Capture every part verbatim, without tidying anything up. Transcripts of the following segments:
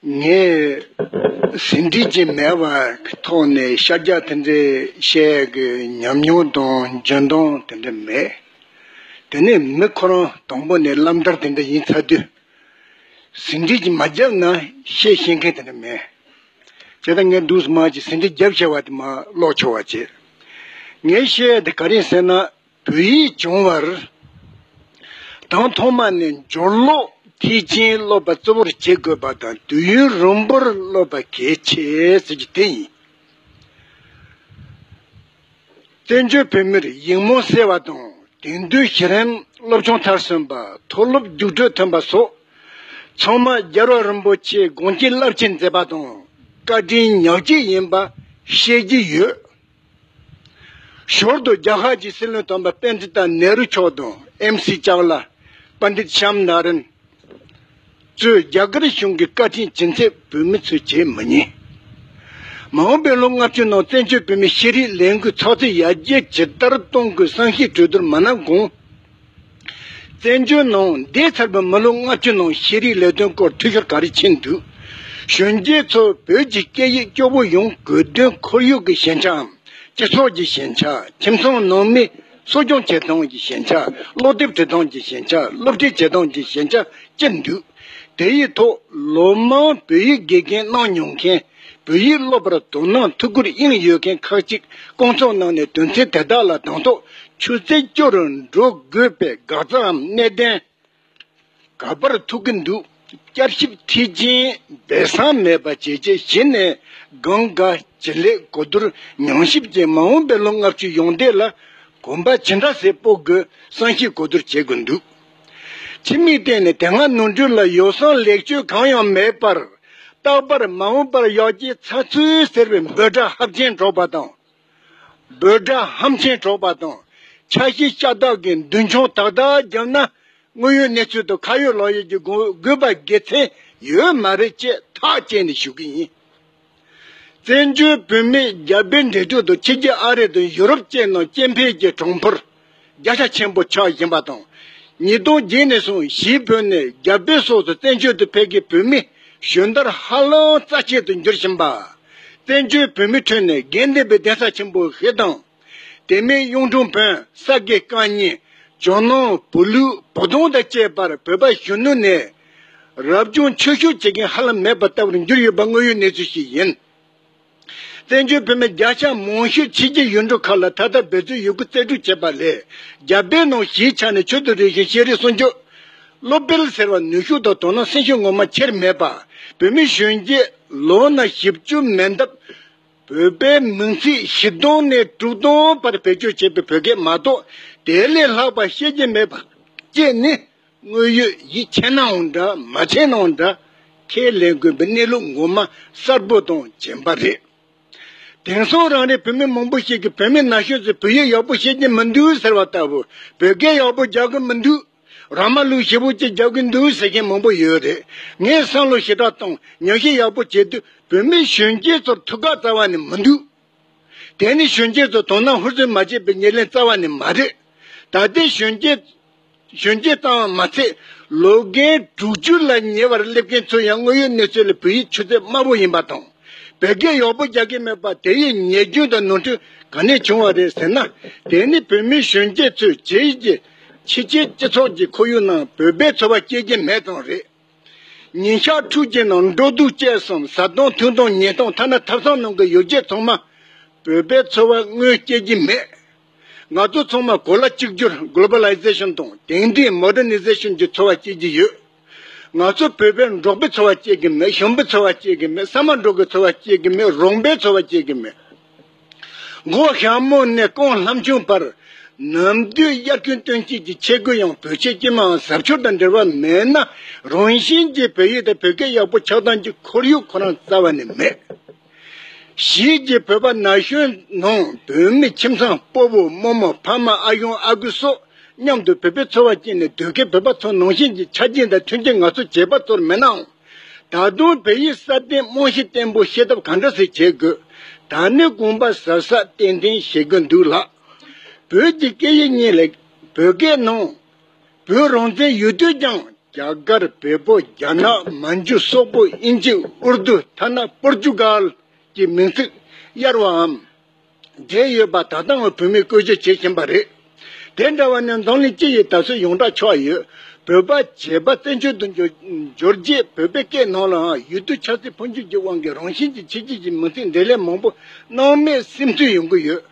ངས་ཟིན་བྲིས་ཀྱི་མེད་པའི་ཐོག་ནས་ཤར་རྒྱག་དེ་འདྲའི་བཤད་ཀྱི་ཉམས་མྱོང་དང་འཇོན་ཐང་དེ་འདྲ་མེད། དེ་ནས་མི་ཁོ་རང་དང་པོ་ནས་བླ་མཐར་དེ་འདྲ་ཡིན་ཚར་དུས། ཟིན་བྲིས་ཀྱི་མ་བརྒྱབ་ན་བཤད་ཤེས་མཁན་དེ་འདྲ་མེད། བྱས་ཙང་ངས་འདུག་སེ་མར་གྱི་ཟིན་བྲིས་བརྒྱབ་བྱས་པ་དེ་མར་ཀློག་ཆོག་པ་བྱས། ངས་བཤད་དེ་ག་རེ་ཟེར་ན། བོད་ཡིག་སྦྱོང་བར་དང་ཐོག་མ་ནས་སྦྱོར་ཀློག་མཐིལ་ཕྱིན་སློབ་པ་གཙོ་བོར་བྱེད་དགོས་པ་དང་དུས་ཡུན་རིང་པོར་སློབ་པ་གལ་ཆེ་ཟེར་རྒྱུ་དེ་ཡིན། བཙན་བྱོལ་བོད་མིར་ཡིག་རྨོངས་སེལ་བ་དང་དེང་དུས་གཞི་རིམ་སློབ་སྦྱོང་མཐར་སོན་པ་མཐོ་སློབ་རྒྱུགས་སྤྲོད་ཐོན་པ་སོགས་ཚང་མ་རྒྱལ་བ་རིན་པོ་ཆེས་དགོངས་ཀྱི་རླབས་ཆེན་མཛད་པ་དང་བཀའ་དྲིན་ཉག་གཅིག་ཡིན་པ་ཤེས་ཀྱི་ཡོད། ཞོར་དུ་རྒྱ་གར་གྱི་སྲིད་བློན་དམ་པ་པཎྜི་ཏ་ནེ་རུ་མཆོག་དང་ཨེམ་སི་ཅཱ་ལ། པཎྜི་ཏ་ཤམ་ནཱ་རན་གཙོས་རྒྱ་གར་གཞུང་གི་བཀའ་དྲིན་ཇི་སྙེད་བོད་མི་ཚོས་བརྗེད་མི་ཉན། མ་འོངས་པའི་ལོ་ལྔ་བཅུ་ནང་བཙན་བྱོལ་བོད་མིའི་ཤེས་རིག་ལས་འགུལ་ཚགས་ཚུད་ཡར་རྒྱས་ཇི་ལྟར་གཏོང་དགོས་བསམ་ཤེས་གྲོས་བསྡུར་མ་གནང་གོང་། བཙན་བྱོལ་ནང་འདས་ཚར་བའི་མི་ལོ་ལྔ་བཅུ་ནང་ཤེས་རིག་ལས་དོན་སྐོར་འཐུས་ཤོར་ག་རེ་ཕྱིན་འདུག་གཞོན་སྐྱེས་ཚོར་བོད་ཀྱི་སྐད་ཡིག་སྐྱོ་བོ་ཡོང་དགོས་དོན་ཁོར་ཡུག་གི་ཞན་ཆའམ། སྤྱི་ཚོགས་ཀྱི་ཞན་ཆ། ཁྱིམ་ཚང་ནང་མི་གསོ་སྐྱོང་བྱེད་སྟངས་ཀྱི་ཞན་ཆ། སློབ་དེབ་འབྲི་སྟངས་ཀྱི་ཞན་ཆ། སློབ་ཁྲིད་བྱེད་སྟངས་ཀྱི་ཞན་ཆ་ཅི་འདུག་དེ་ཡི་ཐོག་ལོ་མང་བོད་ཡིག་དགེ་རྒན་གནང་མྱོང་མཁན། བོད་ཡིག་སློབ་པར་དོ་སྣང་ཐུགས་ཁུར་དབྱིངས་ཡོད་མཁན་ཁག་ཅིག་སྐོང་ཚོགས་གནང་ནས་དོན་ཚན་དེ་དག་ལ་དང་ཐོག་ཆུ་ཚད་སྐྱོ་རུ་འགྲོ་དགོས་པའི་དགག་རྩའམ་གནད་དོན་ག་པར་ཐུག་གི་འདུག་བསྐྱར་ཞིབ་མཐིལ་ཕྱིན་སྦས་གསང་མེད་པ་བྱས་རྗེས་གཞི་ནས་གང་དགའ་ཇི་ལེགས་གོ་བསྡུར་ཉམས་ཞིབ་བྱས་མ་འོངས་པའི་ལོ་ལྔ་བཅུ་ཡོང་བསྡད་ལ་གོམ་པ་ཇི་འདྲ་ཟེ་སྤོ་དགོས་བསམ་ཤེས་གོ་བསྡུར་བྱེད་དགོས་འདུག་ཕྱི་མིག་བལྟས་ནས་དེ་སྔ་ནོར་འཁྲུལ་ལ་ཡོ་བསྲང་ལེགས་བཅོས་གང་ཡང་མེད་པར། རྟག་པར་མ་འོངས་པར་ཡག་བྱས་ཚགས་ཚུད་ཟེར་བའི་འབོད་སྒྲ་ཧབ་ཆེན་སྒྲོག་པ་དང་། འབོད་སྒྲ་ཧམ་ཆེན་སྒྲོག་པ་དང་། འཆར་གཞི་ཤ་སྟག་གི་མདུན་མཆོང་ཏག་ཏག་བརྒྱབ་ན། དངོས་ཡོད་གནས་ཚུལ་དང་ཁ་ཡོད་ལག་ཡོད་ཀྱི་དགོས་དགོས་པ་དགེ་མཚན་ཡོད་མ་རེད་ཅེས་ཐག་བཅད་ནས་ཞུ་གི་ཡིན། བཙན་བྱོལ་བོད་མིའི་རྒྱ་བལ་འབྲེལ་མཐུད་དུ་ཕྱི་རྒྱལ་ཨ་རི་དང་ཡུ་རོབ་བཅས་ནང་སྐྱེ་འཕེལ་གྱི་གྲངས་འབོར་བརྒྱ་ཆ་ཆེན་པོ་ཆགས་བཞིན་པ་དང་། ཉིས་སྟོང་བརྒྱད་ནས་བཟུང་གཞིས་བོད་ནས་རྒྱ་བལ་སོགས་སུ་བཙན་བྱོལ་དུ་ཕེབས་མཁན་བོད་མི་ཞོན་དར་ཧ་ལམ་རྩ་ཆད་དུ་འགྱུར་བཞིན་པ། བཙན་བྱོལ་བོད་མིའི་ཁྲོད་ནས་དགེ་འདུན་པའི་གདན་ས་ཆེན་པོ་བཞི་དང་། དེ་མིན་གཡུང་དྲུང་བོན། ས་དགེ་བཀའ་རྙིང་། ཇོ་ནང་བོད་ལུགས་བོ་དོང་དང་བཅས་པར་བོད་པ་གཞོན་ནུ་ནས་རབ་བྱུང་ཆོས་ཞུགས་བྱེད་མཁན་ཧ་ལམ་མེད་པ་ལྟ་བུར་གྱུར་ཡོད་པ་དངོས་ཡོད་གནས་ཚུལ་ཞིག་ཡིན། བཙན་བྱོལ་བོད་མི་བརྒྱ་ཆ་མང་ཤོས་ཕྱི་རྒྱལ་ཡུལ་གྲུ་ཁག་ལ་ད་ལྟ་འབད་བརྩོན་ཡོད་རྒུ་རྩལ་སྤྲུགས་བྱས་པ་ལས་རྒྱ་བལ་ནང་གཞིས་ཆགས་ནས་ཆོས་དང་རིག་གཞུང་ཤེས་རིག་སྲུང་སྐྱོབ། སློབ་སྤེལ་ཟེར་བ་ནུས་ཤུགས་དང་དོ་སྣང་སེམས་ཤུགས་ངོ་མ་ཁྱེར་མེད་པ། བོད་མི་གཞོན་སྐྱེས་ལོ་ན་བཞི་བཅུ་མན་འདབས། བོད་པའི་མིང་ཚིག་བཞི་སྟོང་ནས་དྲུག་སྟོང་བར་བེད་སྤྱོད་བྱེད་པའི་བོད་སྐད་མ་གཏོགས་དེ་ལས་ལྷག་པ་ཤེས་ཀྱི་མེད་པ་བཅས་ནི་དངོས་ཡོད་ཡིད་ཆེས་ནའང་འདྲ་མ་ཆེས་ནའང་འདྲ་ཁས་ལེན་དགོས་པའི་གནས་ལུགས་ངོ་མ་གསལ་པོ་དང་རྗེན་པ་རེད། དེང་སང་རང་རེ་བོད་མི་མང་པོ་ཞིག་གིས་བོད་མི་ན་གཞོན་ཚོས་བོད་ཡིག་ཡག་པོ་ཤེས་ཀྱི་མི་འདུག་ཟེར་བ་ལྟ་བུ་བོད་སྐད་ཡག་པོ་རྒྱག་གི་མི་འདུག་ར་མ་ལུག་ཞེ་པོ་ཅིག་རྒྱག་གི་འདུག་ཟེར་མཁན་མང་པོ་ཡོད་རེད། ངས་བསམ་བློ་ཞེ་དྲག་བཏང་ཉམས་ཞིབ་ཡག་པོ་བྱེད་དུས་བོད་མི་གཞོན་སྐྱེས་ཚོར་ཐུགས་ཁག་རྩ་བ་ནས་མི་འདུག་དེ་ནི་གཞོན་སྐྱེས་ཚོ་དོ་སྣང་ཧུར་བརྩོན་མ་བྱས་པའི་ཉེར་ལེན་རྩ་བ་ནས་མ་རེད། ད་ལྟའི་གཞོན་སྐྱེས་གཞོན་སྐྱེས་ཙམ་མ་ཚད་ལོ་རྒན་དྲུག་ཅུ་ལ་ཉེ་བར་སླེབས་མཁན་ཚོ་ཡང་དངོས་ཡོད་གནས་ཚུལ་ལ་བོད་ཡིག་ཆུ་ཚད་དམའ་བོ་ཡིན་པ་དང་། བོད་སྐད་ཡག་པོ་རྒྱག་གི་མེད་པ་དེ་ཡི་ཉེས་སྐྱོན་དང་ནོར་འཁྲུལ་ག་ནས་བྱུང་བ་རེད་ཟེར་ན། དེ་ནི་བོད་མི་གཞོན་སྐྱེས་ཚོས་རྗེས་ཀྱི་ཕྱི་རྒྱལ་སྤྱི་ཚོགས་ཀྱི་ཁོར་ཡུག་ནང་བོད་པའི་ཚོར་བ་སྐྱེ་གི་མེད་ཙང་རེད། ཉིན་ཞག་ཕྲུགས་ཀྱི་ནང་འགྲོ་འདུག་སྤྱད་སོང་བཟའ་སྟངས་འཐུང་སྟངས་ཉལ་སྟངས་ཐ་ན་ཐབ་ཚང་ནང་གི་ཡོ་བྱད་ཚང་མ་བོད་པའི་ཚོར་བ་དངོས་སྐྱེ་གི་མེད། ང་ཚོ་ཚང་མ་གོ་ལ་གཅིག་གྱུར་གོ་ལོ་བ་ལའི་ཛེ་ཤོན་དང་དེང་དུས་མོ་ཌར་ནི་ཛེ་ཤོན་གྱི་ཚོར་བ་སྐྱེ་གི་ཡོད། ང་ཚོ་བོད་པའི་འབྲོག་པའི་ཚོར་བ་སྐྱེ་གི་མེད། ཞང་པའི་ཚོར་བ་སྐྱེ་གི་མེད། ས་མ་འབྲོག་གི་ཚོར་བ་སྐྱེ་གི་མེད། རོང་པའི་ཚོར་བ་སྐྱེ་གི་མེད། མགོ་ཞྭ་མོ་ནས་རྐང་ལྷམ་ཆུང་བར་ནམ་དུས་དབྱར་ཁྱུང་སྟོན་དཔྱིད་ཀྱི་ཆས་གོས་ཡང་བོད་ཆས་སྐྱིད་མའམ་གཟབ་མཆོར་དང་འབྲེལ་བ་མེད་ན། རང་བཞིན་གྱིས་བོད་ཡིག་དང་བོད་སྐད་ཡག་པོ་ཆགས་སྟངས་ཀྱི་ཁོར་ཡུག་ཁོ་རང་རྩ་བ་ནས་མེད། གཞིས་ཀྱི་བོད་པ་ན་གཞོན་ནང་བོད་མི་ཁྱིམ་ཚང་སྤོ་བོ་རྨོ་མོ་ཕ་མ་ཨ་ཡོང་ཨ་ཁུ་སོགས་མཉམ་དུ་བོད་པའི་ཚོར་བ་སྐྱེས་ནས་སྡོད་མཁན་བོད་པ་ཚོ་ནང་བཞིན་གྱི་ཆ་རྐྱེན་དང་མཐུན་རྐྱེན་ང་ཚོ་བྱེས་པ་ཚོར་མེད་ནའང་། ད་དུང་བོད་ཡིག་སྲ་བརྟན་རྨང་གཞི་བརྟན་པོ་ཤེས་ཐབས་ག་འདྲ་ཞིག་བྱེད་དགོས། ད་ནི་གོམ་པ་གཟབ་གཟབ་ཏན་ཏན་བྱེད་དགོས་འདུག་ལགས། བོད་ཀྱི་སྐད་ཡིག་གཉིས་ལས་བོད་སྐད་ནང་བོད་རང་བཙན་ཡོད་དུས་ཀྱང་ རྒྱ་གར། བལ་པོ། རྒྱ་ནག་མན་ཇུ། སོག་པོ། དབྱིན་ཇི། ཨུར་དུ། ཐ་ན་པོར་ཅུ་གལ་གྱི་མིང་ཚིག་གཡར་བའམ་འདྲེས་ཡོད་པ། ད་ལྟའང་བོད་མིས་བཀོལ་སྤྱོད་བྱེད་བཞིན་པ་རེད། དེ་འདྲ་བ་ནི་འཛམ་གླིང་སྤྱི་ཡི་ད་གཟོད་ཡོངས་གྲགས་ཆགས་ཡོད། བོད་པ་བྱེས་པ་བཙན་བྱོལ་དུ་འབྱོར་འབྱོར་རྗེས་བོད་པའི་སྐད་ནང་ལའང་ཡུལ་དུས་ཆབ་སྲིད་འཕོ་འགྱུར་གྱི་དབང་གིས་རང་བཞིན་གྱིས་ཕྱི་རྒྱལ་གྱི་མིང་ཚིག་འདྲེས་ལས་མང་པོ་སྣང་མེད་སེམས་ཚུལ་ཡོང་གི་ཡོད།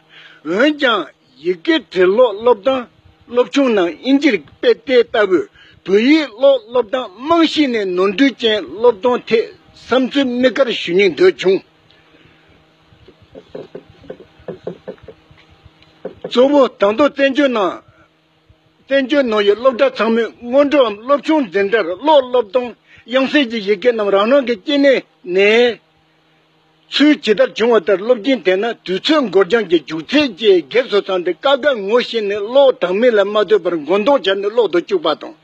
འོན་ཀྱང་། ཡི་གེ་འབྲི་ཀློག་སློབ་སྟངས། སློབ་ཆུང་ནང་དབྱིན་ཇིར་དཔེ་དེ་ལྟ་བུའི་བོད་ཡིག་ཀློག་སློབ་སྟངས་རྨང་གཞི་ནས་ནོར་འཁྲུལ་ཅན་སློབ་སྟངས་ཐད་བསམ་ཚུལ་དམིགས་བཀར་ཞུ་སྙིང་འདོད་བྱུང་། གཙོ་བོ་ད་དུང་བཙན་བྱོལ་ནང་བཙན་བྱོལ་ནང་ཡོད་སློབ་གྲྭ་ཚང་མའི་སྔོན་འགྲོའམ་སློབ་ཆུང་འཛིན་གྲྭར་ཀློག་སློབ་སྟངས་དབྱངས་གསལ་གྱི་ཡི་གེ་རྣམས་རང་རང་གི་སྐྱེ་གནས་ནས། ཚུལ་ཇི་ལྟར་བྱུང་བ་ལྟར་སློབ་ཀྱིན། དེས་ན་དུས་ཚོད་འགོར་འགྱངས་ཀྱི་རྒྱུགས་ཚད་ཀྱིས་སྒེར་སོ་ཚང་དེ་ཀ་ཁ་ངོ་ཤེས་ནས་ཀློག་དག་མིན་ལ་མ་ལྟོས་པར་མགོ་འདོགས་བྱས་ནས་ཀློག་ཏུ་བཅུག་པ་དང་།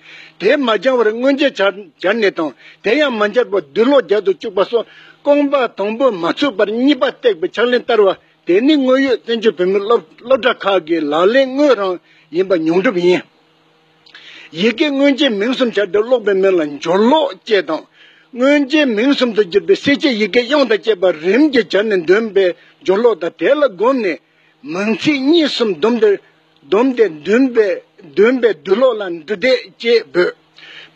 དེ་མ་འགྱངས་པར་སྔོན་རྗེས་སྦྱར་སྦྱར་ནས་དང་། དེ་ཡང་མ་འགྱངས་པར་བསྡུ་ཀློག་རྒྱག་ཏུ་བཅུག་པ་སོགས་རྐང་པ་དང་པོ་མ་ཚུགས་པར་གཉིས་པ་བཏེགས་པའི་ཕྱག་ལེན་བསྟར་བ་དེ་ནི་དངོས་ཡོད་བཙན་བྱོལ་བོད་མིའི་སློབ་སློབ་གྲྭ་ཁག་གི་ལག་ལེན་དངོས་རང་ཡིན་པ་མྱོང་གྲུབ་ཡིན། ཡི་གེ་སྔོན་རྗེས་མིང་གསུམ་སྦྱར་ཏེ་ཀློག་པའི་མིང་ལ་སྦྱོར་ཀློག་ཅེས་དང་། སྔོན་རྗེས་མིང་གསུམ་དུ་གྱུར་པའི་གསལ་བྱེད་ཡི་གེ་དབྱངས་དང་བཅས་པ་རིམ་གྱིས་སྦྱར་ནས་འདོན་པའི་སྦྱོར་ཀློག་དང་། དེ་ལ་བསྒོམས་ནས་མིང་ཚིག་གཉིས་གསུམ་བསྡོམས་ཏེ་བསྡོམས་ཏེ་འདོན་པའི་འདོན་པའི་བསྡུ་ཀློག་ལ་འབྲུ་འདེད་ཅེས་འབོད།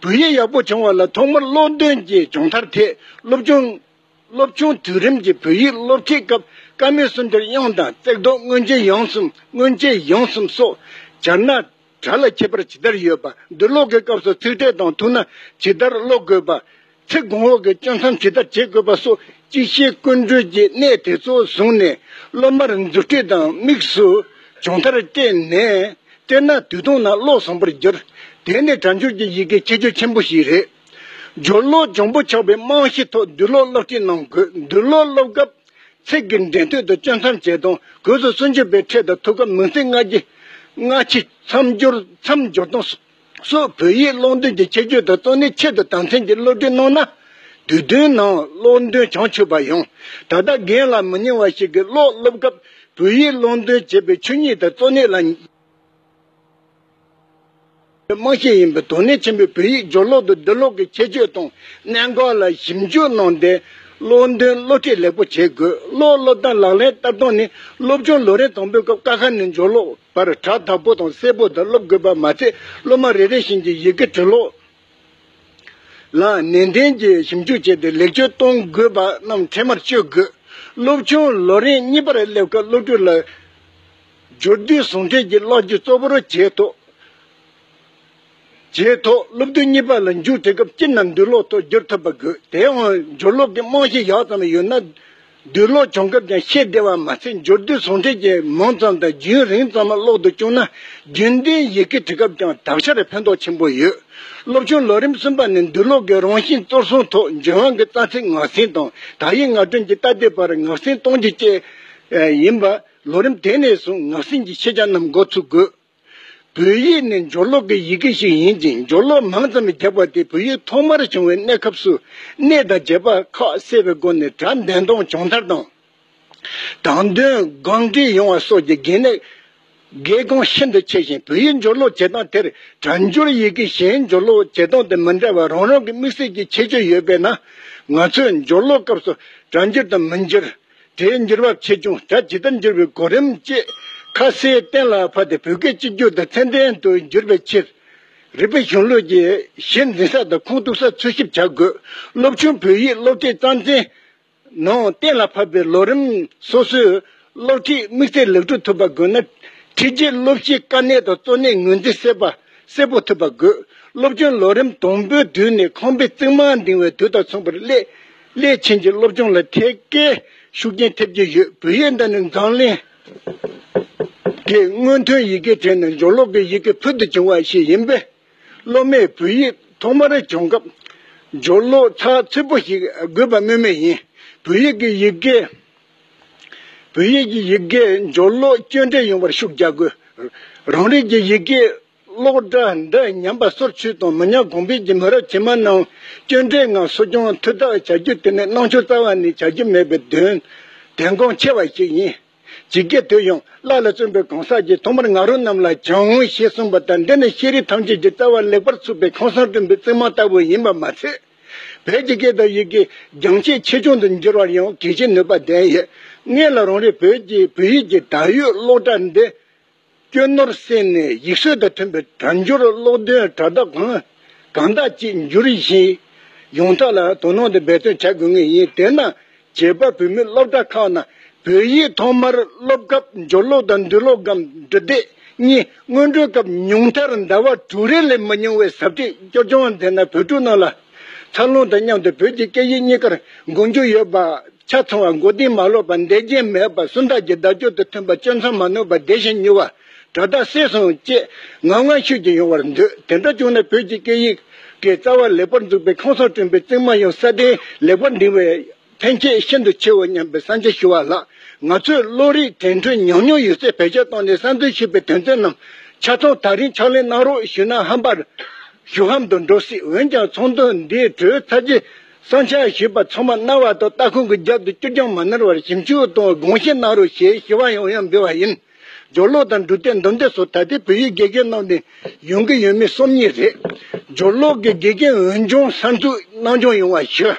བོད་ཡིག་ཡག་པོ་སྦྱོང་བ་ལ་ཐོག་མར་ཀློག་འདོན་གྱི་སྦྱོང་མཐར་ཐད་སློབ་སྦྱོང་སློབ་ཆུང་དུས་རིམ་གྱི་བོད་ཡིག་སློབ་ཁྲིད་སྐབས་ཀ་མད་སུ་འདྲེར་དབྱངས་དང་བརྩེགས་འདོགས་སྔོན་རྗེས་ཡང་གསུམ། སྔོན་རྗེས་ཡང་གསུམ་སོགས་སྦྱར་ན་སྒྲ་ལ་ཁྱད་པར་ཇི་ལྟར་ཡོད་པ། བསྡུ་ཀློག་གི་སྐབས་སུ་ཚིག་ཕྲད་དང་མཐུན་ན་ཇི་ལྟར་ཀློག་དགོས་པ། ཚིག་གོང་འོག་གི་སྐྱོན་མཚམས་ཇི་ལྟར་འབྱེད་དགོས་པ་སོགས་སྤྱི་བཤད་ཀུན་གྲོལ་གྱི་གནད་དེ་ཚོ་བཟུང་ནས་སློབ་མར་རྫུ་འཕྲུལ་དང་དམིགས་སུ་སྦྱོང་མཐར་བསྟེན་ནས། དཔེར་ན་དུས་ཐུང་ནང་ཀློག་བཟང་པོར་གྱུར། དེ་ནི་སྒྲ་སྦྱོར་གྱི་ཡི་གེའི་ཁྱད་ཆོས་ཆེན་པོ་ཞིག་རེད། སྦྱོར་ཀློག་འཇོན་པོ་ཆགས་པའི་རྨང་གཞིའི་ཐོག་བསྡུ་ཀློག་སློབ་ཁྲིད་གནང་དགོས། བསྡུ་ཀློག་སློབ་སྐབས་ཚིག་གི་འགྲན་བསྡུར་དང་སྐྱོན་མཚམས་བཅད་སྟངས། གོས་སུ་སུམ་ཅུ་པའི་ཕྲད་དང་ཐུག་སྐབས་མིང་ཚིག་སྔ་ཕྱི་སྔ་ཕྱི་མཚམས་སྦྱོར་མཚམས་སྦྱོར་སྟངས་སོགས་བོད་ཡིག་ཀློག་འདོན་གྱི་ཁྱད་ཆོས་དང་གཙོ་གནད་ཆེད་དུ་དམ་འཛིན་གྱིས་སློབ་ཁྲིད་གནང་ན། དུས་བསྟུན་ནང་ཀློག་འདོན་བྱང་ཆུབ་པ་ཡོང་། ད་ལྟ་རྒན་ལགས་མི་ཉུང་བ་ཞིག་གིས་ཀློག་སློབ་སྐབས་བོད་ཡིག་ཀློག་འདོན་བྱེད་པའི་ཆོས་ཉིད་དང་གཙོ་གནད་ལ། རྨང་གཞི་ཡིན་པའི་དོ་ནན་ཆེན་པོས་བོད་ཡིག་སྦྱོར་ཀློག་ཏུ་བསྡུ་ཀློག་གི་ཁྱད་ཆོས་དང་གནད་འགག་ལ་ཞིབ་འཇུག་གནང་སྟེ་ཀློག་འདོན་སློབ་ཁྲིད་ལེགས་པོ་བྱེད་དགོས། ཀློག་སློབ་དང་ལག་ལེན་བསྟར་སྟངས་ནི་སློབ་ཆུང་ལོ་རིམ་དང་པོའི་སྐབས་ཀ་ཁ་ནས་སྦྱོར་ཀློག་བར་སྒྲ་དག་པོ་དང་གསལ་པོ་དང་ཀློག་དགོས་པ་མ་ཚད། སློབ་མ་རེ་རེ་བཞིན་གྱིས་ཡི་གེ་འབྲི་ཀློག་ལ་ནན་ཏན་གྱིས་ཞིབ་འཇུག་བྱས་ཏེ་ལེགས་བཅོས་གཏོང་དགོས་པ་རྣམས་འཕྲལ་མར་གཅོད་དགོས། སློབ་ཆུང་ལོ་རིམ་གཉིས་པར་སླེབས་སྐབས་སློབ་ཕྲུག་ལ་སྦྱོར་སྡེ་ཟུང་འབྲེལ་གྱི་བསླབ་བྱ་གཙོ་བོར་བྱས་ཐོག་བྱས་ཐོག་སློབ་དུས་གཉིས་པ་ལ་མཇུག་སྒྲིལ་སྐབས་སྤྱིར་ན་བསྡུ་ཀློག་ཐོག་བསྒྱུར་ཐུབ་པ་དགོས། དེའང་སྦྱོར་ཀློག་གི་རྨང་གཞི་ཡག་ཙམ་ཡོད་ན། བསྡུ་ཀློག་སྦྱོང་སྐབས་ཀྱང་ཤེས་བདེ་བ་མ་ཟད། སྦྱོར་སྡེ་ཟུང་འབྲེལ་གྱིས་མང་ཙམ་དང་རྒྱུན་རིང་ཙམ་ཀློག་ཏུ་བཅུག་ན། རྒྱུན་ལྡན་ཡི་གེ་འབྲི་སྐབས་ཀྱང་དག་ཆར་ཕན་ཐོགས་ཆེན་པོ་ཡོད། སློབ་ཆུང་ལོ་རིམ་གསུམ་པ་ནས་བསྡུ་ཀློག་གི་རང་བཞིན་གཙོར་བཟུང་ཐོག་འཇོན་དབང་གི་རྩ་ཚིག་ངག་ཟིན་དང་དག་ཡིག་ངག་སྒྲོན་གྱི་ལྟ་དེབ་པར་ངག་ཟིན་གཏོང་རྒྱུ་བཅས་ཡིན་པ། ལོ་རིམ་དེ་ནས་བཟུང་ངག་ཟིན་གྱི་ཤེས་བྱ་རྣམས་འགོ་ཚུགས་དགོས། བོད་ཡིག་ནི་སྦྱོར་ཀློག་གི་ཡི་གེ་ཞིག་ཡིན་ཅིང་། སྦྱོར་ཀློག་མང་ཙམ་བརྒྱབ་པ་དེས་བོད་ཡིག་ཐོག་མར་བྱུང་བའི་གནས་སྐབས་སུ་གནས་དང་བྱེད་པ་ཁག་གསལ་བའི་སྒོ་ནས་སྒྲ་འདོན་སྟངས་སྦྱོང་མཐར་དང་། དང་དོན་དགོངས་འགྲེལ་ཡོང་བ་སོགས་ཀྱི་གལ་གནད་གལ་འགངས་ཤིན་ཏུ་ཆེ་ཞིང་། བོད་ཡིག་སྦྱོར་ཀློག་བྱེད་སྟངས་དེར་སྒྲ་སྦྱོར་ཡི་གེ་གཞན་སྦྱོར་ཀློག་བྱེད་སྟངས་དང་མི་འདྲ་བར་རང་རང་གི་དམིགས་བསལ་གྱི་ཁྱད་ཆོས་ཡོད་པས་ན། ང་ཚོས་སྦྱོར་ཀློག་སྐབས་སུ་སྒྲ་འགྱུར་དང་མི་འགྱུར། སྒྲའི་འགྱུར་བ་ཆེ་ཆུང་། སྒྲ་ཇི་ལྟར་འགྱུར་བའི་གོ་རིམ་བཅས་ཁ་གསལ་གཏན་ལ་ཕབ་སྟེ་བོད་སྐད་གཅིག་གྱུར་དང་ཚད་ལྡན་དུ་འགྱུར་བའི་ཕྱིར། རིག་པའི་གཞུང་ལུགས་ཀྱི་གཞི་འཛིན་ས་དང་ཁུངས་གཏུགས་ས་འཚོལ་ཞིབ་བྱ་དགོས། སློབ་ཆུང་བོད་ཡིག་སློབ་ཁྲིད་རྩ་འཛིན་ནང་གཏན་ལ་ཕབ་པའི་ལོ་རིམ་སོ་སོའི་སློབ་ཁྲིད་དམིགས་ཚད་ལེགས་གྲུབ་ཐུབ་པ་དགོས་ན། འཁྲིད་བྱའི་སློབ་གཞིའི་དཀའ་གནད་དང་གཙོ་གནད་ངོས་འཛིན་གསལ་པ་གསལ་པོ་ཐུབ་པ་དགོས། སློབ་ཆུང་ལོ་རིམ་དང་པོའི་དུས་ནས་ཁང་པའི་རྩིག་རྨང་འདིང་བའི་དུས་དང་མཚུངས་པར་སླད་སླད་ཕྱིན་གྱི་སློབ་སྦྱོང་ལ་ཐད་ཀའི་ཤུགས་རྐྱེན་ཐེབས་ཀྱི་ཡོད། བོད་ཡིག་འདི་ནི་འཛམ་གླིང་གི་སྔོན་ཐོན་ཡི་གེའི་གྲས་ནས་སྦྱོར་ཀློག་གི་ཡི་གེ་ཕུལ་དུ་བྱུང་བ་ཞིག་ཡིན་པས། སློབ་མས་བོད་ཡིག་ཐོག་མར་སྦྱོང་སྐབས་སྦྱོར་ཀློག་ཚགས་ཚུད་པོ་ཞིག་དགོས་པ་སྨོས་མེད་ཡིན། བོད་ཡིག་གི་ཡི་གེ་བོད་ཡིག་གི་ཡི་གེ་སྦྱོར་ཀློག་སྐྱོན་བྲལ་ཡོང་བར་ཤུགས་རྒྱག་དགོས། རང་རིགས་ཀྱི་ཡི་གེ་ཀློག་སྒྲ་འདི་ཉམས་པ་སོར་ཆུད་དང་མི་ཉམས་གོང་འཕེལ་གྱི་མི་རབས་རྗེས་མ་རྣམས་སྐྱོན་བྲལ་ངང་གསོ་སྐྱོང་མཐུ་དག་བྱ་རྒྱུ་དེ་ནི་གནང་ཕྱོགས་རྩ་བ་ནས་བྱ་རྒྱུ་མེད་པའི་དོན་དོན་དགོངས་ཆེ་བ་ཞིག་ཡིན། ཇི་སྐད་དུ་ཡང་བླ་ལ་བརྩོན་པའི་གང་ཟག་གིས། ཐོག་མར་ང་རོ་རྣམས་ལ་སྦྱང་ངོ་ཞེས་གསུངས་པ་ལྟར། འདི་ནི་ཤེས་རིག་ཐམས་ཅད་ཀྱི་རྩ་བ་ལེགས་པར་ཚུགས་པའི་ཁང་བཟང་བསྐྲུན་པའི་རྩིག་རྨང་ལྟ་བུ་ཡིན་པ་མ་ཟད། བོད་ཀྱི་སྐད་དང་ཡི་གེ་རྒྱང་ཆད་ཆེ་ཆུང་དུ་འགྱུར་བར་ཡང་གལ་ཆེའི་ནུས་པ་ལྡན་ཡོད། སྔོན་ལ་རང་རེའི་བོད་ཀྱི་བོད་ཡིག་གི་དར་ཡོད་གློག་དྲ་འདི་སྐྱོ་ནོར་བསལ་ནས་ཡིག་སྲོལ་དང་མཐུན་པའི་དལ་འབྱོར་གློག་འདོན་དྲ་བདག་གང་གང་དག་ཅིག་འགྱུར་བཞིན་ཡོང་ཐབས་ལ་དོ་སྣང་དང་འབད་བརྩོན་བྱ་དགོས་ངེས་ཡིན། དེས་ན་བྱིས་པ་བོད་མིའི་སློབ་གྲྭ་ཁག་ནང་བོད་ཡིག་ཐོག་མར་སློབ་སྐབས་སྦྱོར་ཀློག་དང་འབྲི་ཀློག་གམ་འབྲི་དེབ་གཉིས་སྔོན་འགྲོའི་སྐབས་ཉུང་མཐར་ཟླ་བ་དྲུག་རེ་ལས་མི་ཉུང་བའི་ཟབ་ཁྲིད་སྐྱོར་སྦྱོང་དེ་ནི་བོད་ཕྲུག་རྣམས་ལ་འཚར་ལོངས་དང་མཉམ་དུ་བོད་ཀྱི་སྐད་ཡིག་གཉིས་ཀར་མགོ་མཇུག་ཡོད་པ། ཆ་ཚང་བ། མགོ་རྟིང་མ་ལོག་པ། འདེད་རྒྱན་མེད་པ། སུམ་རྟགས་ཀྱི་བརྡ་སྦྱོར་དང་མཐུན་པ། སྐྱོན་མཚམས་མ་ནོར་བ། བདེ་ཞིང་མྱུར་བ། དྲ་བདག་གསལ་སོང་བཅས་ངང་ངམ་ཤུགས་ཀྱིས་ཡོང་བར་འདོད། དེ་འདྲ་བྱུང་ན་བོད་ཀྱི་སྐད་ཡིག་གི་རྩ་བ་ལེགས་པར་འཛུགས་པའི་ཁང་བཟང་བསྐྲུན་པའི་རྩིག་རྨང་ཡང་སྲ་བརྟན་ལེགས་པར་འདིང་བའི་ཕན་ཁྱད་ཤིན་ཏུ་ཆེའོ་སྙམ་པའི་བསམ་འཆར་ཞུ་བ་ལགས། ང་ཚོས་བློ་རིག་དྲན་འཕྲུལ་ཉམས་མྱོང་ཡོད་ཚད་བེད་སྤྱོད་བཏང་ནས་གསར་འཛུགས་བྱས་པའི་དོན་ཚན་རྣམས་ཆ་ཚང་དེ་རིང་ཕྱག་ལས་གནང་རོགས་ཞུས་ན་ཧམ་པ་ཞུ་ཧམ་དུ་འགྲོ་སྲིད། འོན་ཀྱང་ཚོགས་འདུ་འདིའི་གྲོས་ཚར་རྗེས་བསམ་འཆར་ཞུས་པ་ཚང་མ་གནང་བ་དང་། ལྟ་ཁུངས་ཀྱི་རྒྱབ་ཏུ་བཅུད་ཀྱང་མ་ནོར་བར་ཞིབ་འཇུག་དང་དགོངས་བཞེས་གནང་རོགས་ཞེས་ཞུ་བ་ཡང་ཡང་འབུལ་བ་ཡིན། སྦྱོར་ཀློག་དང་འབྲི་དེབ་འདུམ་འགྲིག་སོགས་ད་ལྟའི་བོད་ཡིག་དགེ་རྒན་རྣམས་ནས་ཡོང་གི་ཡོད་མེད་སོམ་ཉི་རེད། སྦྱོར་ཀློག་གི་དགེ་རྒན་འོས་སྦྱོང་གསར་འཛུགས་གནང་སྦྱོང་ཡོང་བ་ཞུ།